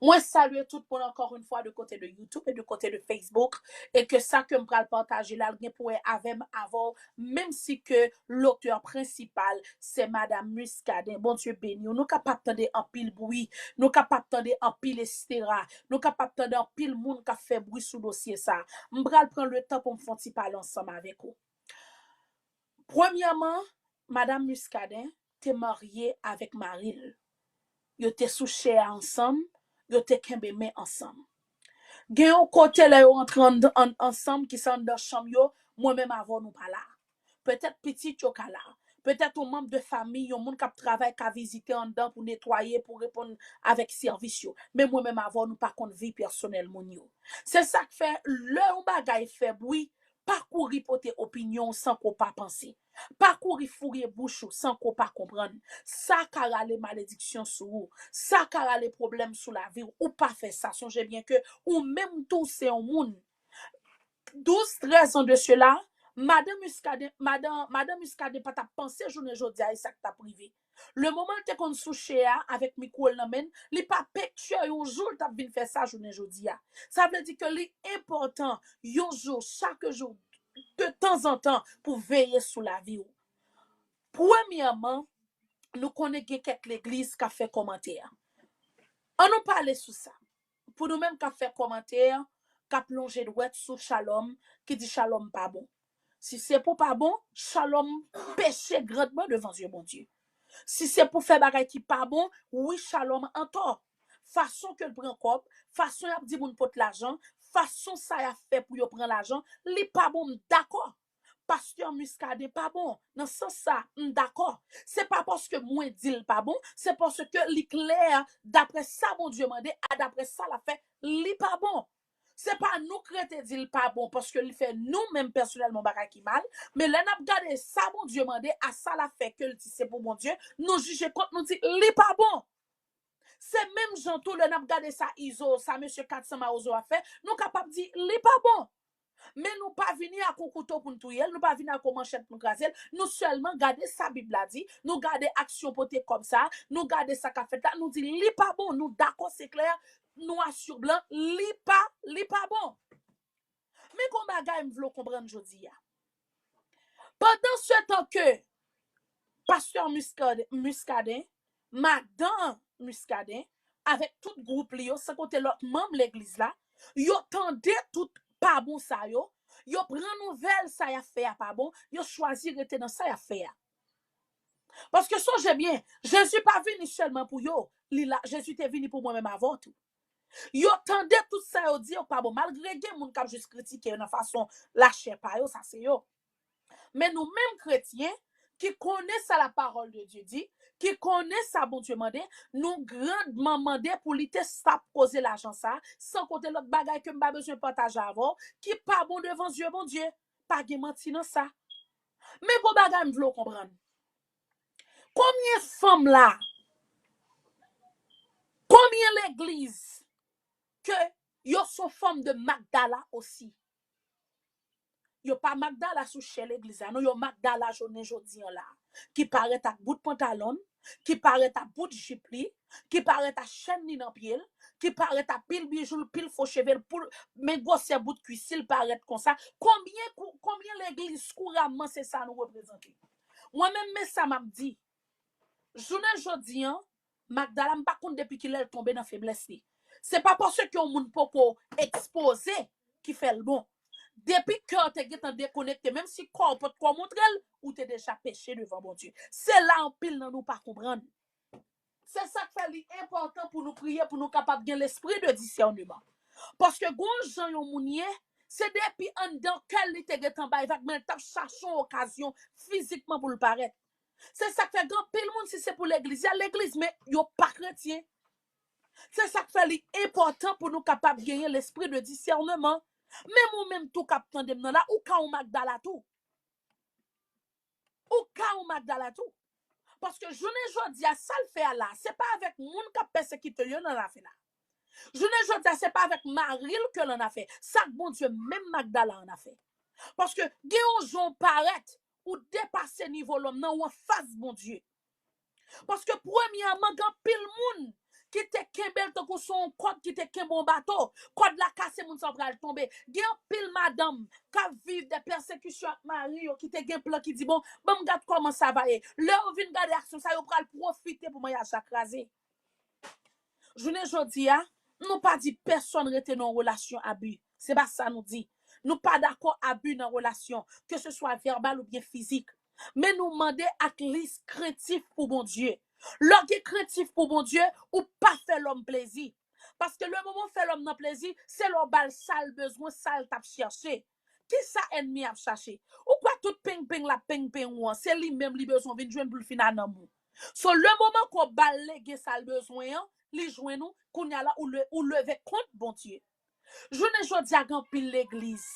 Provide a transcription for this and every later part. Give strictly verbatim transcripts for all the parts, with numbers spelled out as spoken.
Mwen salye tout moun encore une fois de côté de YouTube et de côté de Facebook, e ke sa ke m pral pataje la, l gen pou wè avè m, avè w, menm si ke lotè prensipal se Madanm Muscadin. Bondye beni w. Nou kapab tande anpil bri, nou kapab tande anpil estera, nou kapab tande anpil moun k ap fè bri sou dosye sa. M pral pran letan pou m fè yon ti pale ansanm avèk ou. Premyèman, Madanm Muscadin te marye avèk mari l. Yo te sou chè a ansanm, yo te kenbe men ansanm. Gen yon kote lè yo antre ann, ann, ansanm ki se anndan chanm yo, mwen menm avè w nou pa la. Petèt pitit yo ka la. Petèt yon manm de fanmi, yon moun k ap travay ka vizite anndan pou netwaye, pou reponn avèk sèvis yo. Men mwen menm avè w nou pa konn vi pèsonèl moun yo. Se sa k fè lè yon bagay fè bri, pa kouri pote opinyon w san ke w pa panse. Pa kouri foure bouch ou san ke w pa konprann. Sa ka rale malediksyon sou ou. Sa ka rale pwoblèm sou lavi w. Ou pa fè sa. Sonje byen ke ou menm tou se yon moun. Douz, trèz an de sela, Madanm Muscadin, Madanm, Madanm Muscadin pa t ap panse jounen jodi a e sa k t ap rive. Le moman l te konn sou chè a avèk mikwo l nan men l, li pa pektyè yon jou l t ap vin fè sa jounen jodi a. Sa vle di ke li enpòtan yon jou, chak jou, de tanzantan pou veye sou lavi w. Premyèman, nou konnen gen kèk legliz k ap fè kòmantè. An nou pale sou sa. Pou nou menm k ap fè kòmantè, k ap lonje dwèt sou Shalom, ki di Shalom pa bon. Si se pou pa bon, Shalom peche grandman devan zye Bondye. Si se pou fè bagay ki pa bon, wi, Shalom antò. Fason ke l pran kòb, fason y ap di moun pot lajan, fason sa y ap fè pou yo pran lajan, li pa bon, m dakò. Pastè Muscadin pa bon. Nan sans sa, m dakò. Se pa paske mwen di l pa bon, se paske li klè, daprè sa Bondye mande, a daprè sa l ap fè, li pa bon. Se pa nou k rete di l pa bon paske li fè nou menm pèsonèlman bagay ki mal, men lè n ap gade sa Bondye mande a sa l ap fè ke l di se pou Bondye, nou jije kont nou di li pa bon. Se menm jan tou lè n ap gade sa Izo, sa mesye kat san mawozo ap fè, nou kapab di li pa bon. Men nou pa vini ak yon kouto pou n touye l, nou pa vini ak yon manchèt pou n kraze l. Nou sèlman gade sa Bib la di, nou gade aksyon pote kòb sa, nou gade sa k ap fèt la, nou di li pa bon, nou dakò, se klè, nwa sou blan, li pa, li pa bon. Men gon bagay m vle w konprann jodi a. Pandan se tan ke pastè Muscadin, Muscadin, madan Muscadin, avèk tout gwoup li yo, san konte lòt manm legliz la, yo tande tout pa bon sa yo, yo pran nouvèl sa y ap fè a pa bon, yo chwazi rete nan sa y ap fè a. Paske sonje byen, Jezi pa vini sèlman pou yo, li la, Jezi te vini pou mwen menm avè w tou. Yo tande tout sa yo di yo pa bon, malgre gen moun k ap jis kritike yo nan fason lachè pa yo, sa se yo. Men nou menm kretyen ki konnen sa la parole de Dieu di, ki konnen sa Bondye mande, nou grandman mande pou li te stop koze lajan sa, san konte lòt bagay ke m pa bezwen pataje avè w, ki pa bon devan zye Bondye. Pa gen manti nan sa. Men gon bagay m vle w konprann. Konbyen fanm la, konbyen legliz ke yo se yon fòm de Magdala osi? Yo pa Magdala sou chè legliz la, non, yo Magdala jounen jodi an la, ki parèt ak bout pantalon l, ki parèt ak bout jip li, ki parèt ak chèn li nan pye l, ki parèt ak pil bijou l, pil fo cheve l, pou l, men gwosè bout kwis li parèt konsa. Konbyen kou-, konbyen legliz kouramman se sa nou reprezante? Mwen menm, men sa m ap di. Jounen jodi an, Magdala, m pa konn depi kilè l tonbe nan feblès li. Se pa paske yon moun poko ekspoze ki fè l bon. Depi kè w te gentan dekonekte, menm si kò w potko montre l, ou te deja peche devan Bondye. Se la anpil nan nou pa konprann. Se sa k fè li enpòtan pou nou priye, pou nou kapab gen lespri de disèneman. Paske gon jan yon moun ye, se depi anndan kè l li te gentan bay vag, men l t ap chache yon okazyon fizikman pou l parèt. Se sa k fè gen anpil moun, si se pou legliz, y al legliz, men yo pa kretyen. Se sa k fè li enpòtan pou nou kapab genyen lespri de disèneman. Menm ou menm tou k ap tande m nan la, ou ka yon Magdala tou. Ou ka yon Magdala tou. Paske jounen jodi a, sa l fè a la, se pa avèk moun k ap pèsekite l yo l annafè la. Jounen jodi a, se pa avèk mari l ke l annafè. S ak Bondye menm Magdala annafè. Paske gen yon jan w parèt, ou depase nivo lòm nan, ou anfas Bondye. Paske premyèman, gen anpil moun Li te kenbe l tankou se yon kòd ki te kenbe yon bato. Kòd la kase, moun sa yo pral tonbe. Gen anpil madanm k ap viv de pèsekisyon ak mari yo ki te gen plan ki di, "Bon, ban m gad kòman sa va ye." Lè yo vin gade aksyon sa, yo pral pwofite pou maryaj la kraze. Jounen jodi a, nou pa di pèsonn rete nan yon relasyon abi. Se pa sa nou di. Nou pa dakò abi nan relasyon, ke se swa vèbal oubyen fizik. Men nou mande at least krentif pou Bondye. Lè w gen krentif pou Bondye, ou pa fè lòm plezi. Paske lè moman w fè lòm nan plezi, se lè w ba l sa l bezwen, sa l t ap chèche. Kisa ènmi ap chache? Ou kwè tout pengpeng l ap pengpeng ou an, se li menm li bezwen vin jwenn pou l fin a nanm ou. So, lè moman ke w ba l lege sa l bezwen an, li jwenn ou, kounye a la, ou, le, ou leve kont Bondye. Jounen jodi a, gen anpil legliz.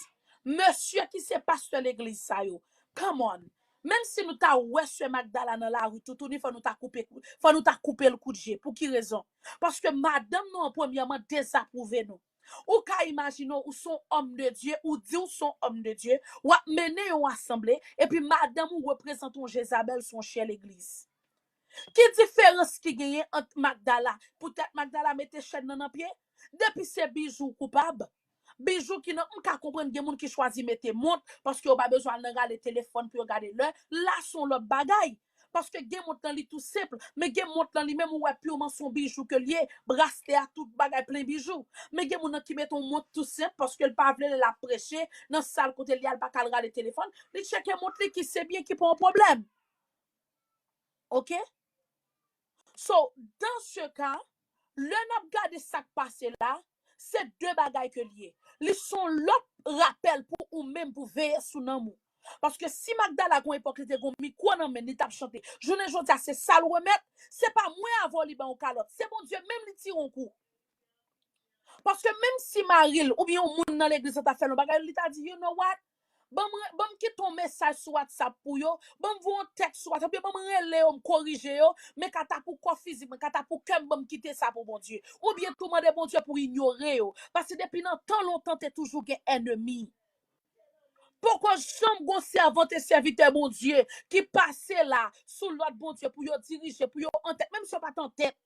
Mesye ki se pastè legliz sa yo, come on. Menm si nou ta wè sè Magdala nan lari toutouni, fò nou ta koupe, fò nou ta koupe l kout je. Pou ki rezon? Paske madanm nou an premyèman dezapwouve nou. Ou ka imajine w, ou se yon òm de Dye, ou di w se yon òm de Dye, w ap mennen yon asanble, epi madanm ou reprezante yon Jezabèl sou yon chè legliz. Ki diferans ki genyen ant Magdala? Poutèt Magdala mete chèn nan nan pye? Depi se Bijou koupab, Bijou ki nan, m ka konprann gen moun ki chwazi mete mont, paske yo pa bezwen al nan rale telefòn pou yo gade lè, la se yon lòt bagay. Paske gen mont lan li tou senp, men gen mont lan li menm ou wè piman se yon bijou ke l ye, braslè a tout bagay plen bijou. Men gen moun nan ki mete yon mont tou senp paske l pa vle lè l ap preche nan sal kote l ye a, l pa ka al rale telefòn, li tcheke mont li ki se byen ki pa yon pwoblèm. Oke? So, dans ce cas, lè n ap gade sa k pase la, se de bagay ke l ye. Li se yon lòt rapèl pou ou menm pou veye sou nanm ou. Paske si Magdala gon epòk li te gon mikwo nan men l, li t ap chante. Jounen jodi a, se sa l remèt. Se pa mwen avè w li ban w kalòt. Se Bondye menm li tire yon kou. Paske menm si mari l oubyen yon moun nan legliz la ta fè l yon bagay, li ta di, "You know what? Ban m, ban m kite yon mesaj sou WhatsApp pou yo, ban m voye yon tèks sou WhatsApp, oubyen ban m rele yo, m korije yo, men kanta pou kò fizik mwen, kanta pou kè m, ban m kite sa pou Bondye." Oubyen tou mande Bondye pou inyore yo. Paske depi nan tan lontan, te toujou gen ènmi. Poko janm gon sèvant e sèvitè Bondye ki pase la sou lòd Bondye pou yo dirije, pou yo antèt, menm si yo pa t antèt.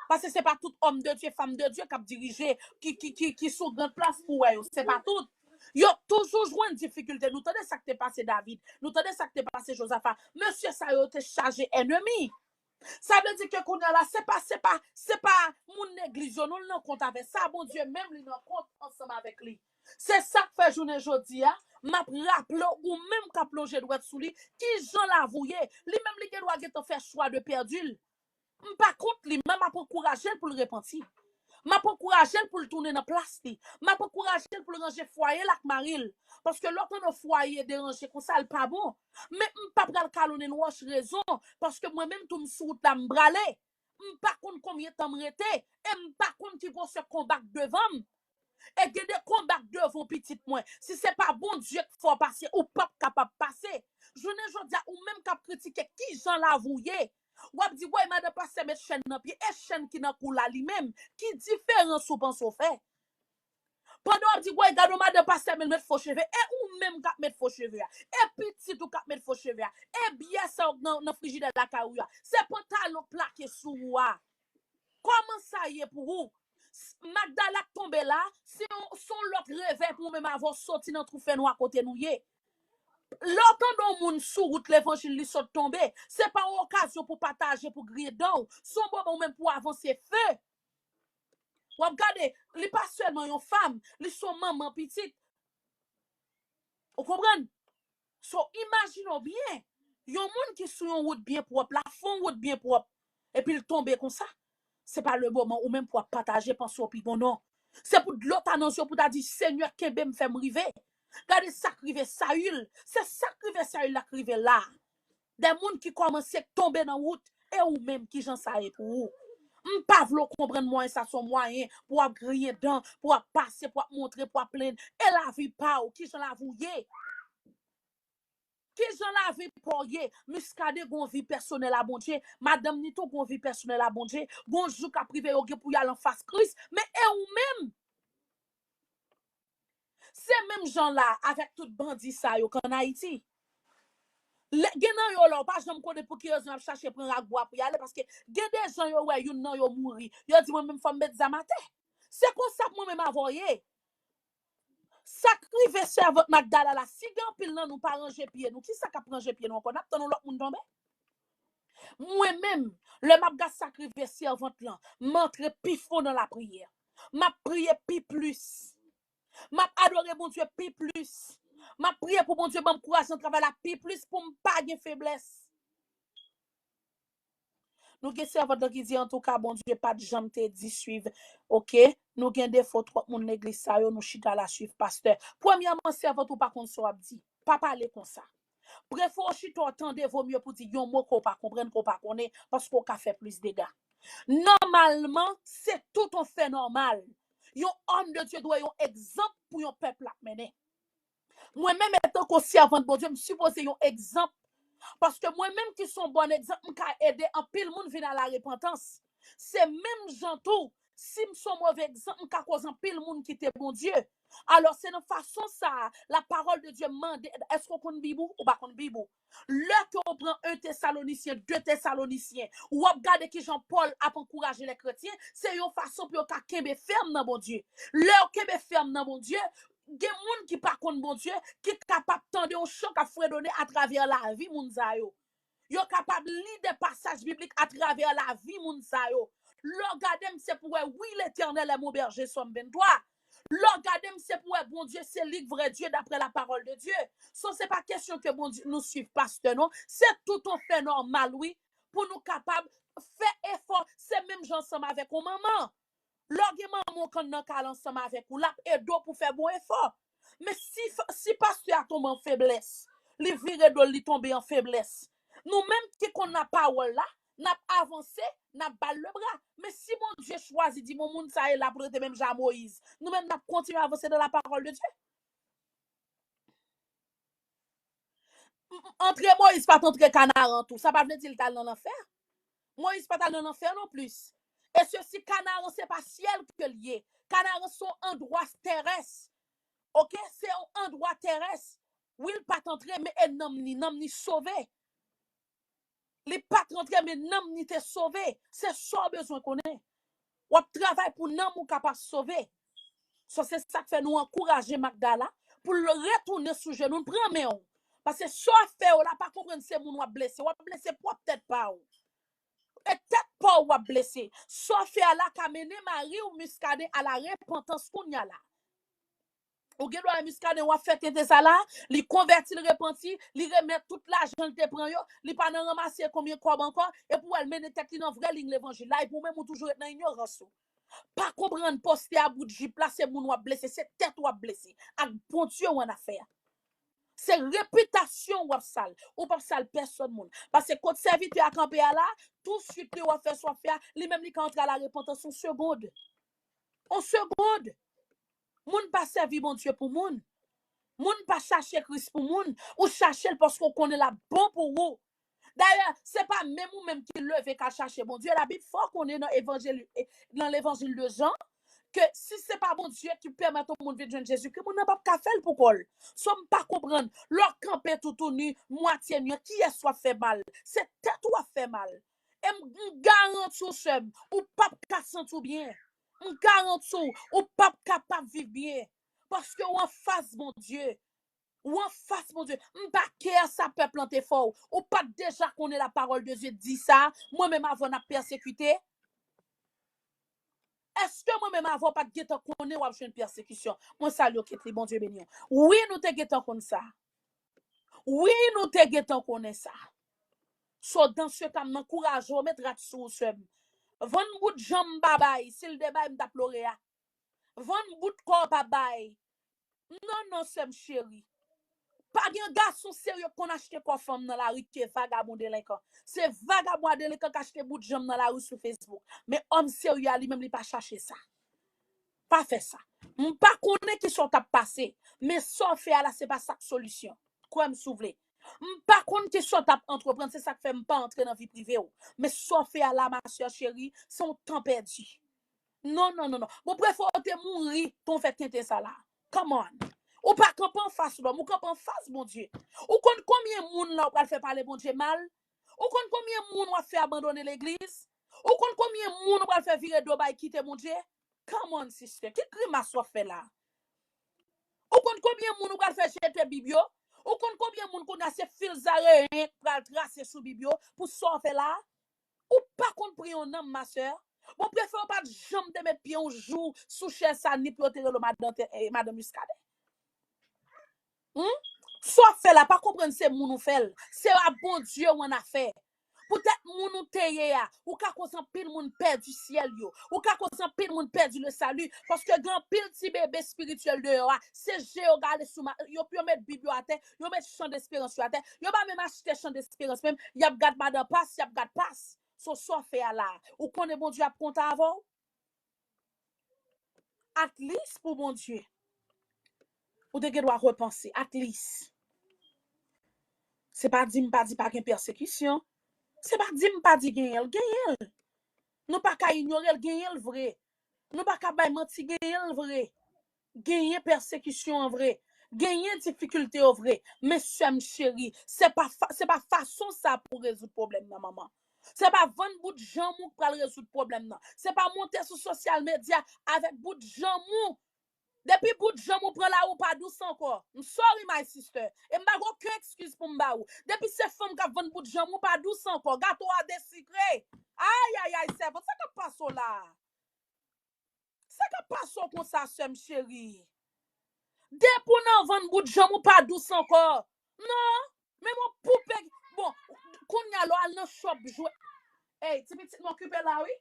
Paske se pa tout òm de Dye, fanm de Dye k ap dirije, ki, ki, ki, ki sou gran plas pou wè yo. Se pa tout. Yo toujou jwenn difikilte. Nou tande sa k te pase David. Nou tande sa k te pase Jozafa. Mesye sa yo te chaje ènmi. Sa vle di ke kounye a la, se pa, se pa, se pa moun legliz yo, non, l nan kont avè sa. Bondye menm li nan kont ansanm avèk li. Se sa k fè jounen jodi a, m ap raple w, ou menm k ap lonje dwèt sou li, ki jan lavi w ye, li menm li gen dwa gentan fè chwa de pèdi l. M pa kont li, men m ap ankouraje l pou l repanti. M ap ankouraje l pou l tounen nan plas li. M ap ankouraje l pou l ranje fwaye l ak mari l. Paske lè w tande yon fwaye deranje konsa, l pa bon. Men m pa pral kalonnen wòch rezon, paske mwen menm tou m sou wout la, m prale. M pa konn konbyen tan m rete, e m pa konn ki gwosè konba k devan m. E gen de konba k devan pitit mwen. Si se pa Bondye k fè w pase, ou p ap kapab pase. Jounen jodi a, ou menm k ap kritike ki jan lavi w ye, w ap di, "Woy, madan pastè met chèn nan pye." E chèn ki nan kou la li menm, ki diferans ou panse w fè? Pandan w ap di, "Woy, gade yon madan pastè, men l met fo cheve." E ou menm k ap met fo cheve a. E pitit ou k ap met fo cheve a. E byè sa yo nan, nan frijidè lakay ou a. Se pantalon k plake sou ou a. Kòman sa ye pou ou? Magdala k tonbe la, se yon, se yon lòt revèy pou ou menm avè w soti nan twou fènwa kote nou ye. Lè w tande yon moun sou wout levanjil, li sot tonbe, se pa yon okazyon pou pataje, pou griyen dan w. Se yon moman ou menm pou avanse feu. W ap gade, li pa sèlman yon fanm, li se yon manman pitit. Ou konprann? So, imajine w byen, yon moun ki sou yon wout byen pwòp la, fè yon wout byen pwòp, epi l tonbe konsa. Se pa le moman ou menm pou w ap pataje, panse w pi bon, non. Se pou dlo ta nan zye w pou ta di, "Senyè, kenbe m, fè m rive." Gade sa k rive Sayil. Se sa k rive Sayil la k rive la. De moun ki kòmanse tonbe nan wout, e ou menm, ki jan sa ye pou ou? M pa vle w konprann mwayen sa se yon mwayen pou w ap griyen dan, pou w ap pase, pou w ap montre, pou w ap plenn. E lavi pa w, ki jan lavi w ye? Ki jan lavi pa w ye? Muscadin gon vi pèsonèl a Bondye, madanm ni tou gon vi pèsonèl a Bondye. Gon jou k ap rive yo gen pou y al anfas Kris, men e ou menm? Se menm jan la avèk tout bandi sa yo k ann Ayiti. Gen nan yo la, ou pa janm konnen pou ki rezon y ap chache pran rak bwa pou y ale, paske gen de jan yo wè youn nan yo mouri. Yo di, mwen menm, fò m met zam atè. Se konsa mwen menm avè w ye. Sa k rive sèvant Magdala la, si gen anpil nan nou pa ranje pye nou, ki sa k ap ranje pye nou ankò? N ap tann yon lòt moun tonbe? Mwen menm, lè m ap gad sa k rive sèvant lan, m antre pi fon nan lapriyè. M ap priye pi plis. M ap adore Bondye pi plis. M ap priye pou Bondye ban m kouraj nan travay la pi plis pou m pa gen feblès. Nou gen sèvant lan ki di, antouka, Bondye pa t janm te di swiv, oke? Nou gen defo twòp moun legliz sa yo, nou chita la swiv pastè. Premyèman, sèvant ou pa konn sa w ap di. Pa pale konsa. Prefere w chita w tande, vo mye pou di yon mo ke w pa konprann, ke w pa konnen, paske w ka fè plis dega. Nòmalman, se tout yon fè nòmal. Yon òm de Dye dwe yon egzanp pou yon pèp l ap mennen. Mwen menm, etanke sèvant Bondye, m sipoze yon egzanp. Paske mwen menm ki se yon bon egzanp, m ka ede anpil moun vin a la repantans. Se menm jan tou, si m se yon move egzanp, m ka koz anpil moun kite Bondye. Alò, se nan fason sa a, la parole de Dieu mande, èske w konn Bib ou? Ou pa konn Bib ou. Lè ke w pran en Tesalonisyen, de Tesalonisyen, w ap gade kijan Pòl ap ankouraje lè kretyen, se yon fason pou yo ka kenbe fèm nan Bondye. Lè yo kenbe fèm nan Bondye, gen moun ki pa konn Bondye, ki kapab tande yon chan k ap fredone atravè lavi moun sa yo. Yo kapab li de pasaj biblik atravè lavi moun sa yo. Lè w gade m, se pou wè, wi, Letènèl è mon bèje, Sòm venntwa. Lè w gade m, se pou wè Bondye se li k vrè Dye daprè la parole de Dieu. So, se pa kesyon ke Bondye nou swiv pastè, non. Se tout yon fè nòmal, wi, pou nou kapab fè efò. Se menm jan ansanm avèk yon manman. Lè w gen manman w k anndan kay la ansanm avèk ou, l ap ede w pou fè bon efò. Men si, si pastè a tonbe an feblès, li vire do l, li tonbe an feblès. Nou menm ki konn lapawòl la, n ap avanse, n ap ba l lebra. Men si Bondye chwazi di, bon, moun sa ye la pou l rete menm jan a Moyiz, nou menm n ap kontinye avanse dans la parole de Dieu. Antre Moyiz pa t antre Kanaran tou, sa pa vle di l t al nan lanfè. Moyiz pa t al nan lanfè non plis. E sesi, Kanaran se pa syèl ke l ye. Kanaran se yon andwa terès. Oke? Se yon andwa terès. Wi, l pa t antre, men e nanm ni, nanm ni sove. Li pa t rantre, men nanm ni te sove. Se sa w bezwen konnen. W ap travay pou nanm ou kapab sove. So, se sa k fè nou ankouraje Magdala pou l retounen sou jenou l, pran men w. Paske sa w ap fè yo la, pa konprann se moun w ap blese. W ap blese pwòp tèt pa w. E tèt pa w w ap blese. Sa w fè a la ka mennen mari w Muscadin a la repantans kounye a la. Ou gen dwa wè Muscadin w ap fè tenten sa la, li konvèti, li repanti, li remèt tout lajan li te pran yo, li pa nan ranmase konbyen kòb ankò, epi w wè l mennen tèt li nan vrè liy levanjil la, epi ou menm ou toujou ret nan inyorans ou. Pa konprann pastè a bout jip la, se moun w ap blese, se tèt ou w ap blese, ak Bondye w annafè. Se repitasyon w ap sal, ou p ap sal pèsòn moun. Paske kot sèvitè a kanpe a la, touswit li w ap fè sa w ap fè a, li menm li ka antre a la repantans yon segond. Yon segond. Moun pa sèvi Bondye pou moun. Moun pa chache Kris pou moun. Ou chache l paske w konnen l ap bon pou ou. Dayè, se pa menm ou menm ki leve k al chache Bondye. Labib fè w konnen nan evanjil, nan levanjil de Jan, ke si se pa Bondye ki pèmèt yon moun vin jwenn Jezikri, moun nan p ap ka fè l pou kò l. So, m pa konprann. Lè w kanpe toutouni, mwatye ni, kiyès w ap fè mal? Se tèt ou w ap fè mal. E m, m garanti w, sè m, ou p ap ka santi w byen. M garanti w, ou p ap kapab viv byen. Paske w anfas Bondye. Ou anfas Bondye. M pa kè sa pèp lan te fè w. Ou pa t deja konnen la parole de Dieu di sa? Mwen menm avè w n ap pèsekite. Èske mwen menm avè w pa t gentan konnen w ap jwenn pèsekisyon? Mwen salye w, Ketly, Bondye beni w. Wi, nou te gentan konn sa. Wi, nou te gentan konnen sa. So, dans ce cas, m ankouraje w, met rad sou ou, sè m. Vann bout janm pa bay, si l te bay, m t ap lore a. Vann bout kò pa bay. Non, non, sè m cheri. Pa gen gason serye k konn achte kò fanm nan lari ke vagabon delenkan. Se vagabon a delenkan k achte bout janm nan lari sou Facebook. Men òm serye a li menm li pa chache sa. Pa fè sa. M pa konnen kisa w t ap pase, men sa w fè a la se pa sa k solisyon. Kwè m si w vle. M pa konn kisa w t ap antreprann, se sa k fè m pa antre nan vi prive w. Men sa w fè a la, ma sè cheri, se yon tan pèdi. Non, non, non, non. Bon, prefere w te mouri ke w fè tenten sa la. Come on. Ou pa kanpe anfas lòm, ou kanpe anfas Bondye. Ou konn konbyen moun la ou pral fè pale Bondye mal? Ou konn konbyen moun w ap fè abandone legliz? Ou konn konbyen moun ou pral fè vire do bay kite Bondye? Come on, sister. Ki grimas w ap fè la? Ou konn konbyen moun ou pral fè jete Bib yo? Ou konn konbyen moun kounye a se fil zareyen k pral trase sou Bib yo pou sa w fè la? Ou pa konn pri yon nanm, ma sè. Bon, prefere w pa t janm te met pye yon jou sou chèz sa ni pou yo te rele w madan, eh, madan Muscadin. Hmm? Sa w ap fè la, pa konprann se moun ou fè l. Se a Bondye w annafè. Poutèt moun ou te ye a, ou ka koz anpil moun pèdi syèl yo. Ou ka koz anpil moun pèdi le salut. Paske gen anpil ti bebe espirityèl deyò a. Se je yo gade sou ma-, yo, yo met Bib yo atè, yo met chan desperans yo atè. Yo pa menm achte chan desperans menm. Y ap gad madan pas, y ap gad pas. So, sa w fè a la, ou konnen Bondye ap kontan avè w? At least pou Bondye, ou te gen dwa repanse. At least. Se pa di m pa di pa gen pèsekisyon. Se pa di m pa di genyen l, genyen l. Nou pa ka inyore l, genyen l vre. Nou pa ka bay manti, genyen l vre. Genyen pèsekisyon an vre. Genyen difikilte yo vre. Men sè m cheri, se pa fa-, se pa fason sa pou rezoud pwoblèm nan, manman. Se pa vann bout janm ou k pral rezoud pwoblèm nan. Se pa monte sou sosyal medya avèk bout janm ou. Depi bout janm ou pran la, ou pa dous ankò. I'm sorry, my sister. E m pa gen okenn ekskiz pou m ba ou. Depi se fanm k ap vann bout janm ou, pa dous ankò. Gato a desikre. Ay, ay, ay, sèvant, sa k ap pase w la? Sa k ap pase w konsa, sè m cheri? Depi w nan vann bout janm ou, pa dous ankò. Non, men mwen poupe. Bon, kounye a, lè w al nan shop jwèt. Ey, ti pitit mwen okipe la, wi.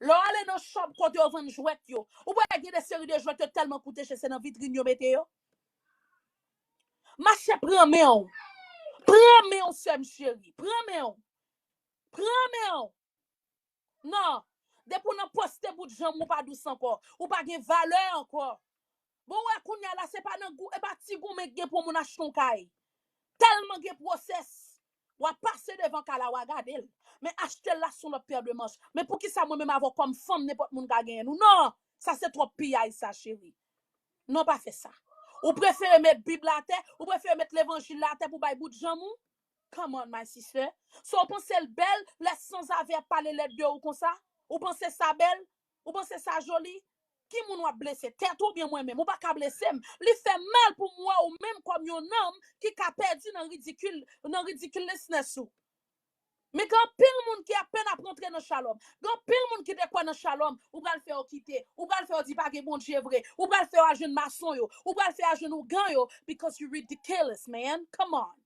Lè w ale nan shop kote yo vann jwèt yo, ou wè gen de seri de jwèt yo tèlman koute chè, se nan vitrin yo mete yo. Mache pran men w. Pran men w, sè m cheri. Pran men w. Pran men w. Non. Depi w nan poste bout janm ou pa dous ankò. Ou pa gen valè ankò. Bon, wè, kounye a la, se pa nan gou, e pa ti goumen k gen pou moun achte yon kay. Tèlman gen pwosès. W ap pase devan kay la, w a gade l. Men achte l la se yon lòt pè de manch. Men poukisa mwen menm avè w kòm fanm, nenpòt moun ka genyen nou? Non! Sa se twòp piyay sa, cheri. Non, pa fè sa. Ou prefere met Bib la atè, ou prefere met levanjil la atè pou bay bout janm ou? Come on, my sister. So, w panse l bèl, lè sanzave ap pale lèd de ou konsa? Ou panse sa bèl? Ou panse sa joli? Ki moun w ap blese? Tèt ou oubyen mwen menm? Ou pa ka blese m. Li fè mal pou m wè ou menm kòm yon nonm ki ka pèdi nan ridikil, nan ridiculousness ou. Men gen anpil moun ki apèn ap rantre nan Shalom. Gen anpil moun ki te kwè nan Shalom. Ou pral fè yo kite. Ou pral fè yo di pa gen Bondye vre. Ou pral fè yo al jwenn mason yo. Ou pral fè yo al jwenn ougan yo. Because you ridiculous, man. Come on.